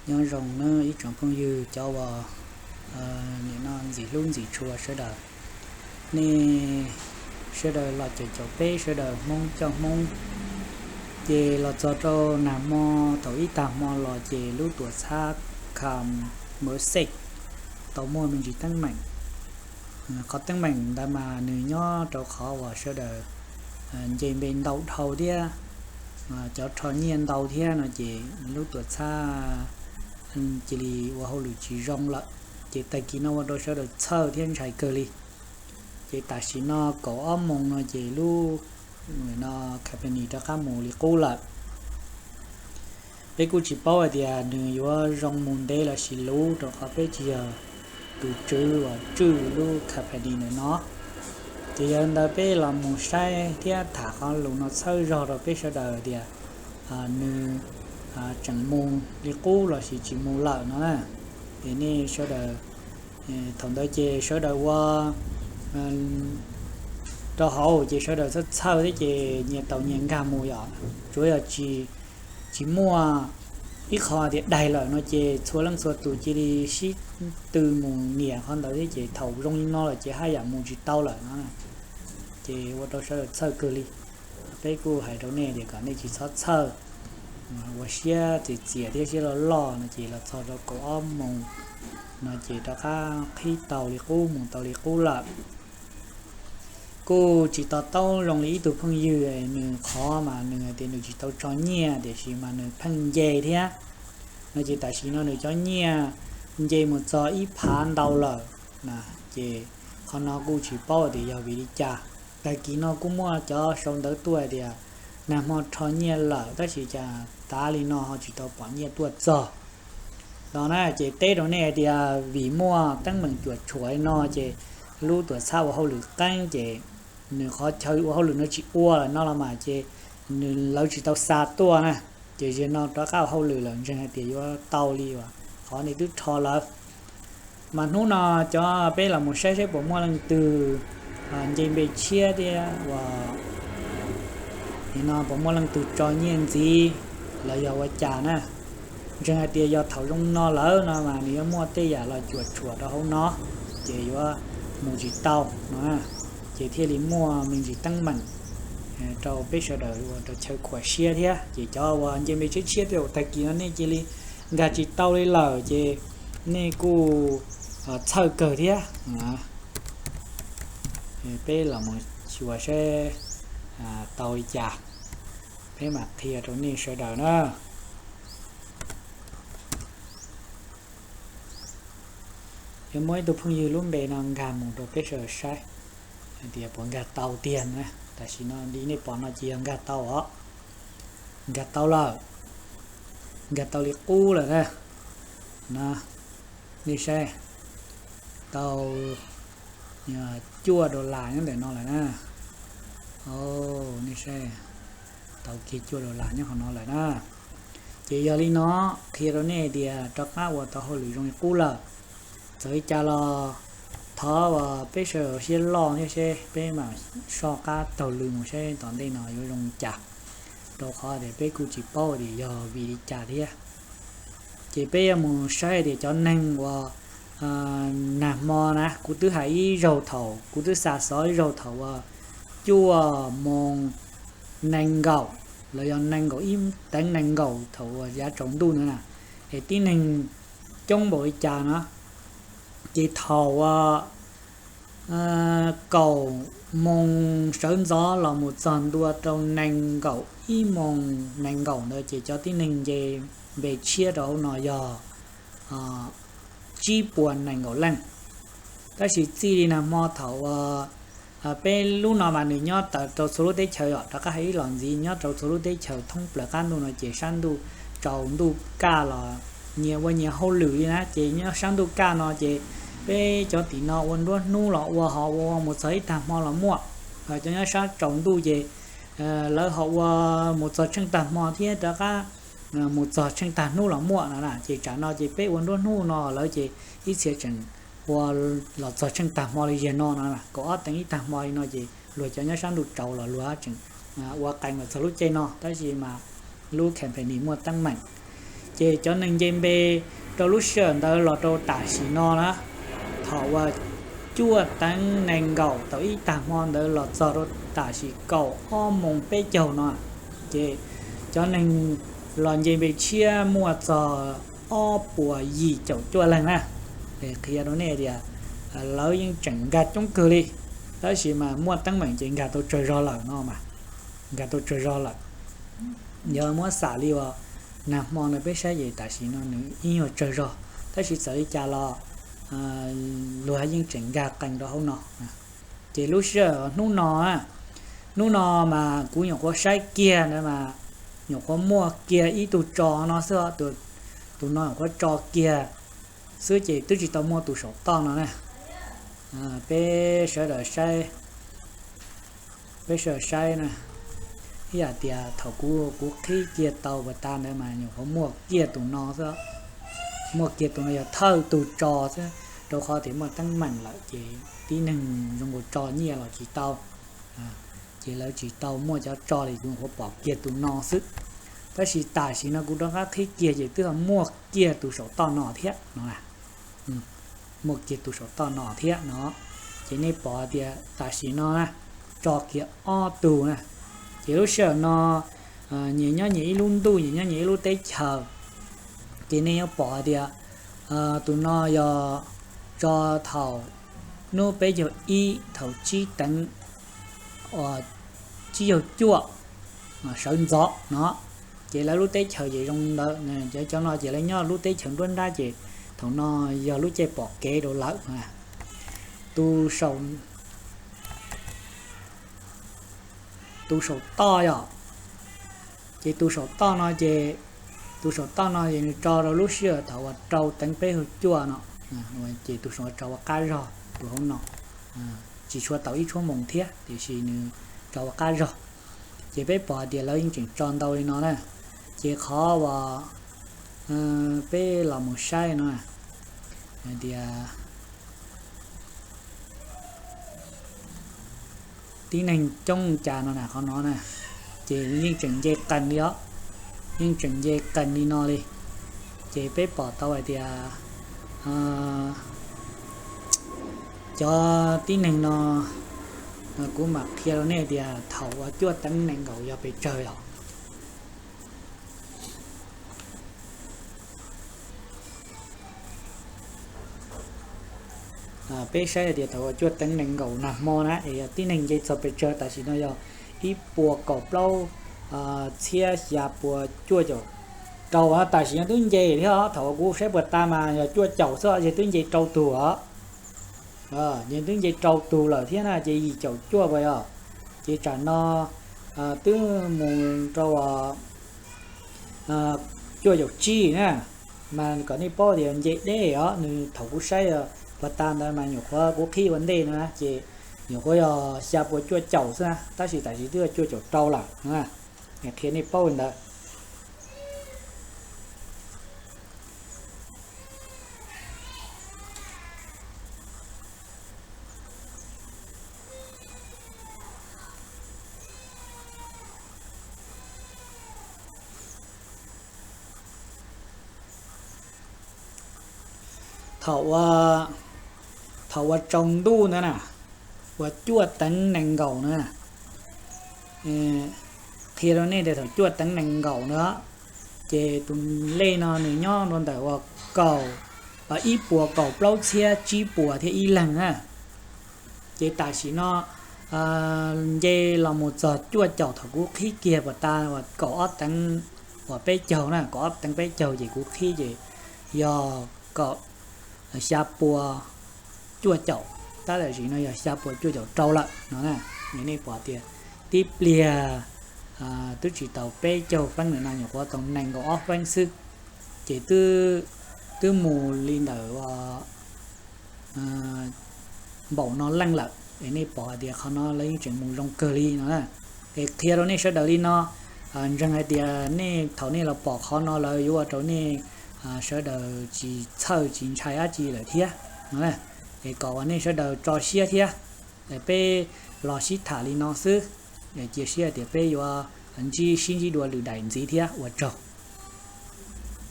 Nyob zoo nawb ib tsoom phooj ywg cov uas nim no ntxim hlub ntxim tshua sawv daws. Nej sawv daws los caum caum peb sawv daws Hmoob coj Hmoob. Ces los txog rau nag hmo, thaum ib tag hmo los ces lub tuam txhab Cam Merced tau muaj me ntsis teeb meem. Qhov teeb meem ntawd mas nws nyob rau qhov uas sawv daws nce npe ntau dhau thiab cov rho nyiaj ntau thiab no ces lub tuam txhab cia li ua hauj lwm tsis zoo lawm. Ces tag kis no ua rau sawv daws txhawj thiab ntshai kawg li. Ces tam sim no kaum ob moos no ces lub no company rov qab mus li qub lawm. Peb kuj tsis paub hais tias nws yuav zoo mus ntev los sis luv rau qhov peb tsis yog tus tswv uas tswj lub company ntawm no. Ces yog li ntawd peb los mus saib thiab tham qhov lus no txhawb zog rau peb sawv daws tias nws tseem mus li qub los sis tsis mus lawm no na. Es nej sawv daws, thaum ntawd ces sawv daws ua rau hauv ces sawv daws txhawj txhawj thiab ces nyias tau nyias nkag mus yom. Tsuav yog tsis muaj ib qho tias daig lawm no ces txhua leej txhua tus cia li sib tw mus nias qhov ntawd thiab ces thaum zoo li no lawm ces haj yam mus tsis tau lawm no. Ces ua rau sawv daws txhawj kawg li. Peb kuj hais rau nej tias kom nej tsis txhob txhawj, ua siab txias txias thiab siab loj loj no ces los txog rau kaum ob moos no ces rov qab qhib tau li qub mus tau li qub lawm. Kuj tsis to taub zoo li ib tug phooj ywg nws qhov mas nws hais tias nws tsis tau tso nyiaj tiam sis mas nws pheej nce thiab no ces tam sim no nws cov nyiaj nce mus txog ib phav ntau lawm na. Ces qhov no kuj tsis paub tias yog vim li cas. Tag kis no kuj muaj cov sau ntawv tuaj hais tias nag hmo rho nyiaj lawm tab sis cas tav li no ho tsis tau pom nyiaj tuaj txog no na. Ces teb rau nej hais tias vim muaj teeb meem cuam tshuam li no ces lub tuam txhab ua hauj lwm qeeb ces nws qhov chaw ua hauj lwm no tsis ua lawm no los mas ces nws lawv tsis tau xa tuaj na. Ces zaum no rov qab ua hauj lwm lawm ntseeg hais tias yuav tau li uas qhov nej twb rho lawm. Mas hnub no cov peb los mus saib saib puas muaj leej twg nce npe tshiab thiab uas nim no puas muaj leej twg tso nyiaj ntxiv los yog ua cas na. Ntseeg hais tias yog thaum zoo no lawm no mas nws yuav muaj tej yam los cuam tshuam rau hauv no ces yuav mus tsis tau no, ces thiaj li muaj me ntsis teeb meem rau peb sawv daws ua rau chaw khuam siab thiab. Ces cov uas nce npe tshiab tshiab tej zaum tag kis no nej cia li nkag tsis tau li lawm ces nej kuj txhawj kawg thiab. Peb los mus xyuas saib tau li cas, peb mam qhia rau nej sawv daws na. Yuav muaj ib tug phooj ywg lub npe no nkag mus rau peb sawv daws saib hais tias puas nkag tau tiag na. Tam sim no li nej pom no ces yog nkag tau os, nkag tau lawm, nkag tau li qub lawm na. No, nej saib, tau cuaj dollar nyob ntawm no lawm na. Nej saib, tau kiag cuaj dollar nyob qhov no lawm na. Ces yog li no qhia rau nej tias rov qab ua tau hauj lwm zoo li qub lawm. Txawm li cas los thov uas peb sawv daws siab loj thiab seb peb mam soj qab taug lw mus seb tom ntej no yuav zoo li cas, rau qhov tias peb kuj tsis paub tias yog vim li cas thiab. Ces peb yuav mus saib tias cov neeg uas nag hmo na kuv twb hais ib zaug thaum, kuv twb xa xov ib zaug thaum uas cuaj moos nees nkaum los yog nees nkaum ib teev nees nkaum thaum uas yav tsaus ntuj ntawd na, es tib neeg coob npaum li cas no. Ces thaum uas kaum moos sawv ntxov los mus txog ntua rau nees nkaum ib moos nees nkaum ntawd ces cov tib neeg nce npe tshiab rau hauv no yog tsib puas nees nkaum leej. Tab sis txij li nag hmo thaum uas peb lub no mas nws nyob rau txhua lub teb chaws os, rov qab hais ib los ntxiv nyob rau txhua lub teb chaws thoob plaws qab ntuj no ces sab ntuj tsaus ntuj kaj los nyias ua nyias hauj lwm li na. Ces nyob sab ntuj kaj no ces peb cov tim no ua nruab hnub los ua, ho ua mus txog ib tag hmo los muaj. Cov nyob sab tsaus ntuj ces lawv ho ua mus txog tsheej tag hmo thiab rov qab mus txog tsheej tag hnub los muaj no na. Ces tsam no ces peb ua nruab hnub no lawv ces ib txhia tseem ua los txog tsheej tag hmo li ziag no no, kaum ob teev ib tag hmo li no ces luag cov nyob sab ntuj tsaus los luag tseem ua qee los txog lub caij no, tab sis mas lub company muaj teeb meem. Ces cov neeg nce npe rau lub sij hawm ntawd los rau tam sim no na, thaum uas cuaj teev nees nkaum tau ib tag hmo ntawd los txog rau tam sim kaum ob moos peb caug no, ces cov neeg los nce npe tshiab muaj txog ob puas yim caum cuaj leeg na. Qhia rau nej tias lawv yeej tseem nkag coob kawg li, tab sis mas muaj teeb meem ces nkag tau tsawg zog lawm no mas, nkag tau tsawg zog lawm. Yog muab xam li uas nag hmo no peb saib ces tam sim no nws ib nyuag tsawg zog, tab sis txawm li cas los luag yeej tseem nkag qees rau hauv no. Ces lub sij hawm hnub no, hnub no mas kuv nyuam qhuav saib kiag ntawd mas nyuam qhuav muaj kiag ib tug tso no xwb, tus no nyuam qhuav tso kiag xwb ces twb tsis tau muaj tus saum toj no na. Peb sawv daws saib, peb sawv daws saib na, ib yam tias thaum kuv kuv qhib kiag tau puas tas ntawd mas nyuam qhuav muaj kiag tus no xwb, muaj kiag tus no yog thawj tus tso xwb, rau qhov tias muaj teeb meem lawm ces tib neeg zoo nkaus tso nyiaj los tsis tau, ces lawv tsis tau muaj cov tso li, kuv nyuam qhuav pom kiag tus no xwb. Tab sis tam sim no kuv rov qab qhib kiag ces twb muaj kiag tus saum toj no thiab no, muaj kiag tus saum toj no thiab no. Ces nej pom tias tam sim no na, tso kiag ob tug na. Ces lub sij hawm no nyias nyob nyias ib lub ntuj, nyias nyob nyias ib lub teb chaws. Ces nej yuav pom tias tus no yog tso thaum hnub peb caug ib thaum tsib teev, tsib caug cuaj sawv ntxov no. Ces lawv lub teb chaws ces zoo ntawd, cov cov no ces lawv nyob lub teb chaws nruab nrab ces thaum no yog lub caij pom kev rau lawm. Tus saum, tus saum toj yog, ces tus saum toj no ces, tus saum toj no ces nws tso rau lub sij hawm thaum uas rau teev peb caug cuaj no, ces tus saum tso ua qab zog tus hauv no, tsis tshua tau ib tshuab moos thiab tiam sis nws tso ua qab zog. Ces peb pom hais tias lawv yeej tseem tso ntau li no na. Ces qhov uas peb los mus saib no hais tias tib neeg coob cas no na, qhov no na, ces yeej tseem nce qees li os, yeej tseem nce qees li no li. Ces peb pom tau hais tias cov tib neeg no, kuv mam qhia rau nej tias thaum uas cuaj teev nees nkaum yog pes tsawg os. Peb saib tias thaum uas cuaj teev nees nkaum nag hmo na es yog tib neeg nce txog pes tsawg, tam sim no yog ib puas kaum plaub txhiab xya puas cuaj caum rau, tam sim no twb nce thiab os. Thaum uas kuv saib puas tas mas yog cuaj caum xwb, ces twb nce rau tug os. Ces twb nce rau tug lawm thiab na, ces yim caum cuaj puas yog. Ces tsam no twb mus rau cuaj caum tsib na, mas kom nej paub tias nce deb os. Nws thaum kuv saib puas tas ntawd mas nyuam qhuav kuv qhib ua ntej no na, ces nyuam qhuav yog xya puas cuaj caum xwb na, tab sis tam sim twb yog cuaj caum rau lawm. Qhia nej paub li ntawd. Thaum, thaum uas tsaus ntuj ntawd na, uas cuaj teev nees nkaum na, qhia rau nej tias thaum cuaj teev nees nkaum na, ces tus lej no nws nyob rau ntawm uas kaum, ib puas kaum plaub txhiab tsib puas thiab ib leeg na. Ces tam sim no nce los mus txog cuaj caum thaum kuv qhib kiag puas tas uas kaum ob teev uas peb caug na, kaum ob teev peb caug ces kuv qhib ces yog kaum xya puas cuaj caum, tab tam sim no yog xya puas cuaj caum rau lawm no na. Nej pom tias tib pliag twb tsis tau peb caug feeb lawm no, nyuam qhuav tau nees nkaum ob feeb xwb, ces twb mus li ntawm npaum no leej lawm. Es nej pom hais tias qhov no lawv yeej tseem mus zoo kawg li no na. Es qhia rau nej sawv daws li no, ntseeg hais tias nej thaum nej los pom qhov no lawv yuav ua rau nej sawv daws tsis txhawj tsis ntshai dab tsi lawm thiab no. Es kom uas nej sawv daws tso siab thiab. Peb los sib tham li no xwb, cia siab tias peb yuav ntsib, sib ntsib dua lwm daim ntxiv thiab, ua tsaug.